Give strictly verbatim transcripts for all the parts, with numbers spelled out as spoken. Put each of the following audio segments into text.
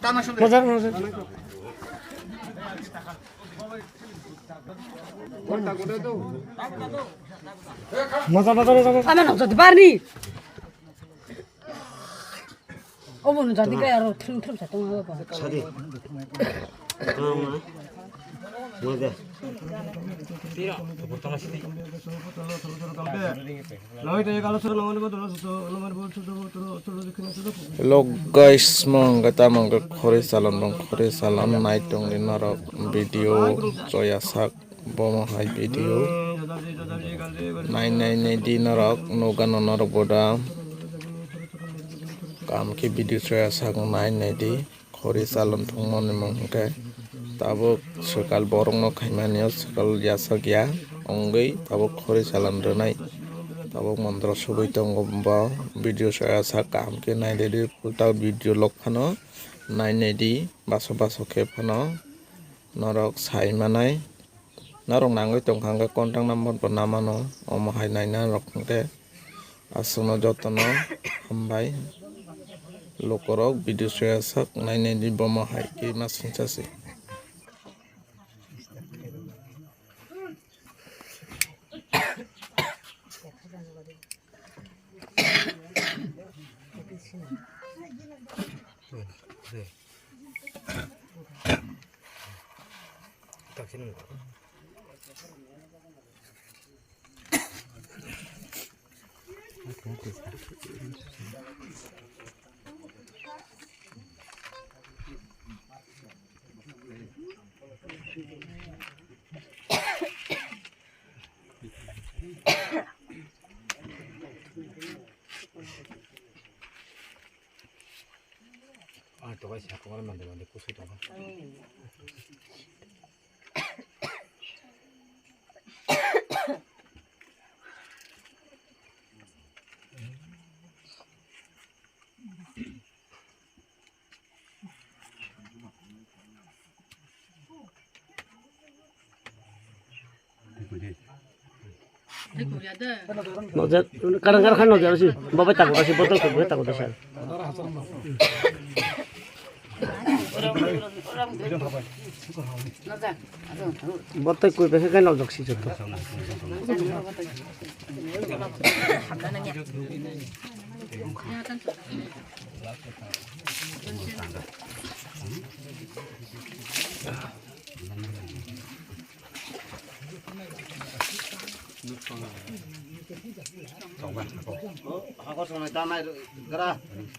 Mojar, mojar. Mojar, mojar, mojar. Ama nokjak di barni. Obo no jadi kaya aro thum thum sa tong ha ba. Sadi. Tama. Moja. Hello guys, mo hwnkhe tamo hwnkhe khori salon dong, khori salon nai tongdi norok video choya sak. Bomo hai video nai nai nai di norok, nukgano norok boda. Kaham khe video soya sak nai nai di. Khori salon thwngmani mung hwnkhe tabuk swkal borokno khaimani o swkal yasakya wngwi tabuk khori salon rwnai. Tabuk montro sugwi tongo bo video soya sak kaham khe nai di di. Full ta video lok phano nai nai di baso baso khe phano norok sai manai. Norok nangwi tongkha hwnkhe contact number bo namano, omo hai naina rok hwnkhe aswkno jotono hambai. Lukurok video soya sak nai nai di, bomo hai khe ma singsa se. Ah, to bai sa ko mande mande kusui tong. Nojar, kadang kadang kan nojar sih, bapak takut sih, botol kok gue takut sih. Botol kok gue kan nojar sih joto.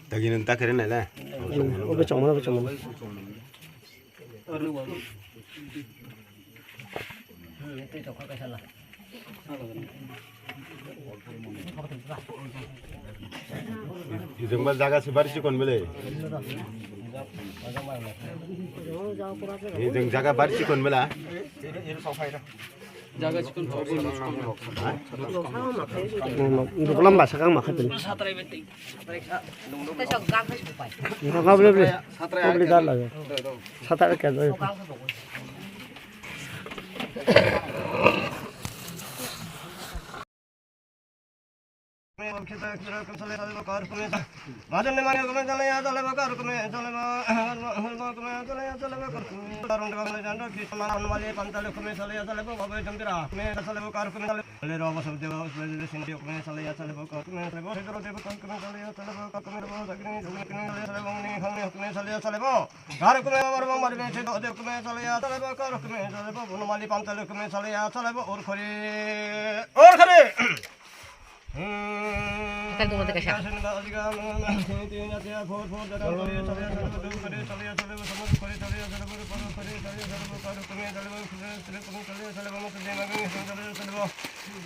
Tagi nang ta kere nai le. Obe chongmani, obe chongmani. Hijeng ba jaga se bari chikon bele. Hijeng jaga bari chikon bela. Jaga chikon. Duklam ba sakang ma khatin. Nokha bele bele. Bele dar lage. Satra kya jai. Karukume, Bormong, Marbe, Sedo, Dekume, Salaya, Salebo, Karukume, Salebo, Bunumali, Pamtale, Kume, Salaya, Salebo, Urkhori, Urkhori. Karukume, Salaya, Salebo, Karukume, Salaya, Salebo, Karukume, Salaya, Salebo, Karukume, Salaya, Salebo,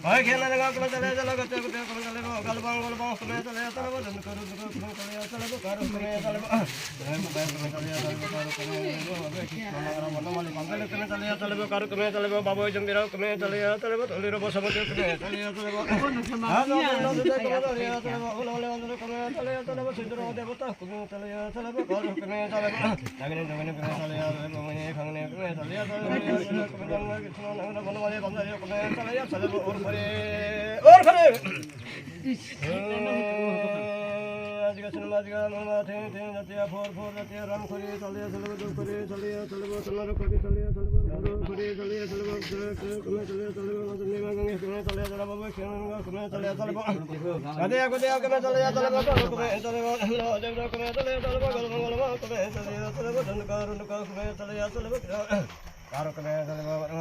Bai khena jaga kula tale tale gacha kute kula tale bo galbang galbang kula tale tale bo dan karu karu kula tale tale bo karu kula tale bo. Bai kula tale tale bo karu kula tale bo. Bai khena jaga kula tale tale bo karu kula tale bo. Babu jambira kula tale tale bo. Tuli ro bosa bo kula tale tale bo. Hado kula tale tale bo. Ula ula kula tale tale bo. Sudro debota kula tale tale bo karu kula tale bo. Dagini dagini kula tale tale bo. Mani khangni kula tale tale bo. Karo kene sale bo, karo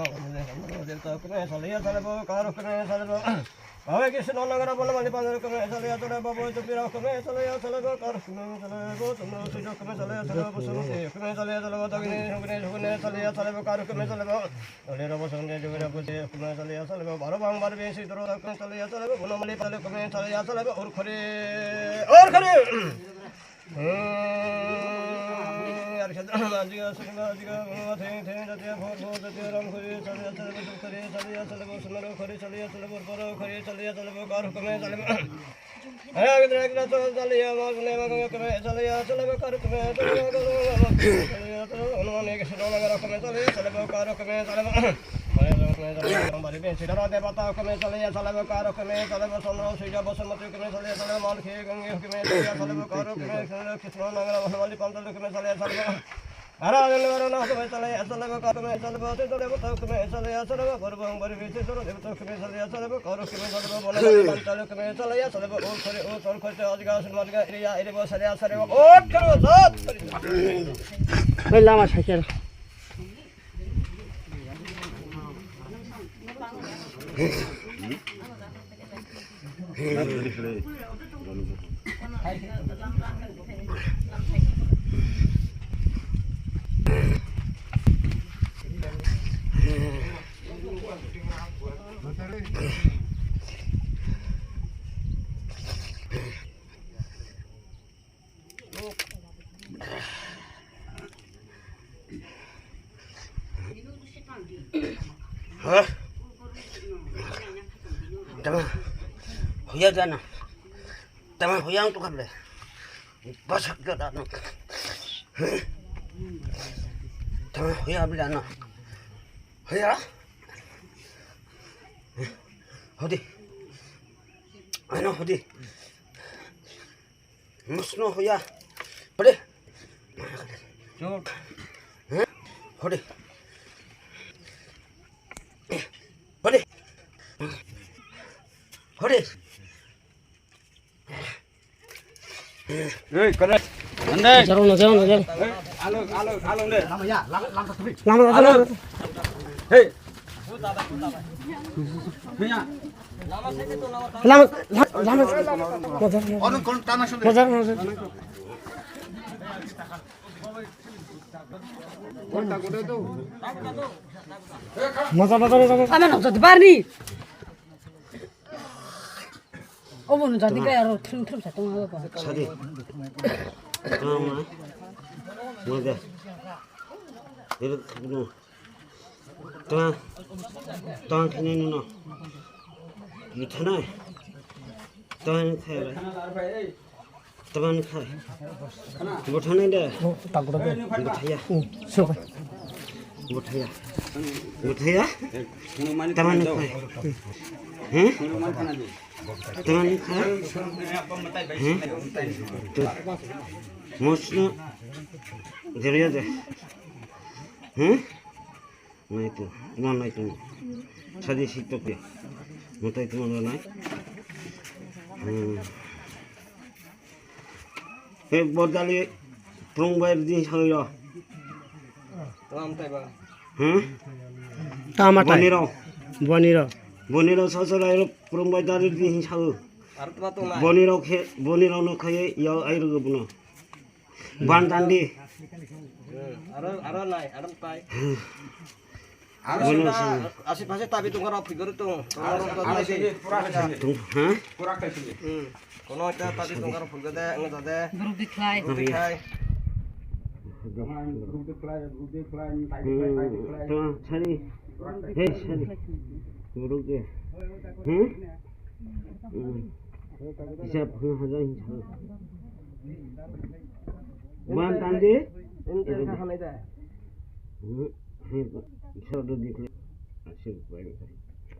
kene sale bo, karo kene sale bo. Bawe Krishna nangara bola mani panjara kene sale ya sale bo, boy tupira kene sale ya sale bo, karo kene sale bo, sumno sujo kene sale ya sale bo, sumno se kene sale ya sale bo, dagini kene kene sale ya sale bo, karo kene sale bo. Olero bo sangde jogera bo se kene sale ya sale bo, baro bang bar be si doro kene sale ya sale bo, bono mali pale kene sale ya sale bo, or khare, or khare. Oi, lama sakhe. Ha? Tama. Huya jana. Tama huya ang tukap le. Basak jada no. Tama huya bila no. Huya. Hodi. Ano hodi. Musno hoya. Pade. Chuk. Hah? Hode. Pade. Hode. Ei, kare. Ande. Jaro na, jaro na, jaro. Ei, alo, alo, alo le. Lama, lama, lama. Hey. Lama, lama, lama. Ono kon tana shole. Moza, moza, moza, moza. Ama noksa di barni. Obo no jadi kaya ro thum thum sa tong ha ba. Sadi. Tama. Moza. Ero no. Tang, tang thani no. Buthanai. Tang thai. Tang thai. Buthanai de. Buthaya. Buthaya. Buthaya. Tang thai. He? Tang thai. He? Mosno. Jeriya de. He? Naitu, ma naitu. Sadi siktok ya. Mutai tu ma nai. Hmm. He bodali prung bai di sangyo. Tama tai ba. Hmm? Tama tai. Boniro. Boniro. Boniro sasa lai prung bai dari di sangyo. Ar tama tu nai. Boniro khe, boniro no khaye ya ai ru buno. Ban tandi. Hmm, aro, aro nai, aro tai. Aro sida, asi phase tabi tongkha rok phigori tong. Aro, aro sini pura khai sini. Tung, ha? Pura khai sini. Hmm. Kono ekta tabi tongkha rok phigode, ang jade. Group di khlai. Group di khlai. Group di khlai, group di khlai, tai di khlai, tai di khlai. Tong, sari. Hei, sari. Group di. Hmm? Hmm. Hisab, hmm, hajar hisab. Ban tandi? Hmm, hmm, hisab do dikhle. Asik bai.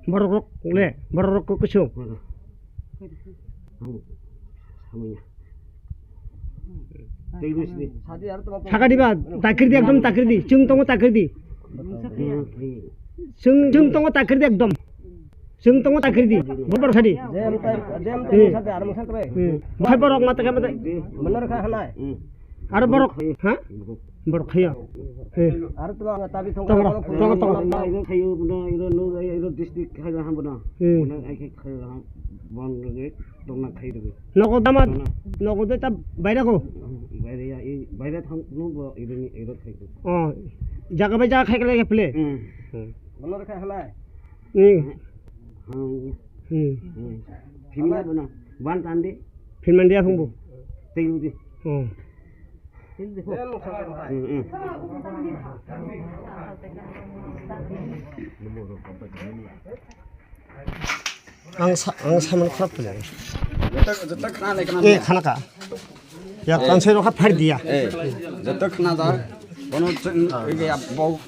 Borok rok le, borok rok ko kusu. Hmm. Hmm. Samanya. Sakadi ba, takhirdi, ekdom takhirdi. Chwng tongo takhirdi. Chwng, chwng tongo takhirdi ekdom. Chwng tongo takhirdi. Bor sadi. Jem tai, jem tai sadi, ar mungsa tre. Hmm. Bahai borok mata khe mata. Bener kha halai. Aro borok, ha? Borok khaya. He. Aro tuma tabi thong. Tongo, tongo, tongo. Iro khayo, buno, iro no, iro district khayo ham buno. Hmm. Buno ai khe khayo ham, bon rege, tongna khayo rege. Nogo dama, nogo de ta baira ko. Baira ya, i baira thang no bo iro ni iro khayo. Oh, jaga bai jaga khai kala ya ple. Hmm. Bono rega halai. Hmm. Hmm. Hmm. Hmm. Phimya bono, ban tande. Phimya dia phungbo. Tengdi. Oh. Ang sa, ang sa man kharap pele. Joto, joto khna nai khna. Eh, khana ka. Ya, kan sai rokha phar dia. Eh, joto khna da. Kono chwng, eh, ya, bau.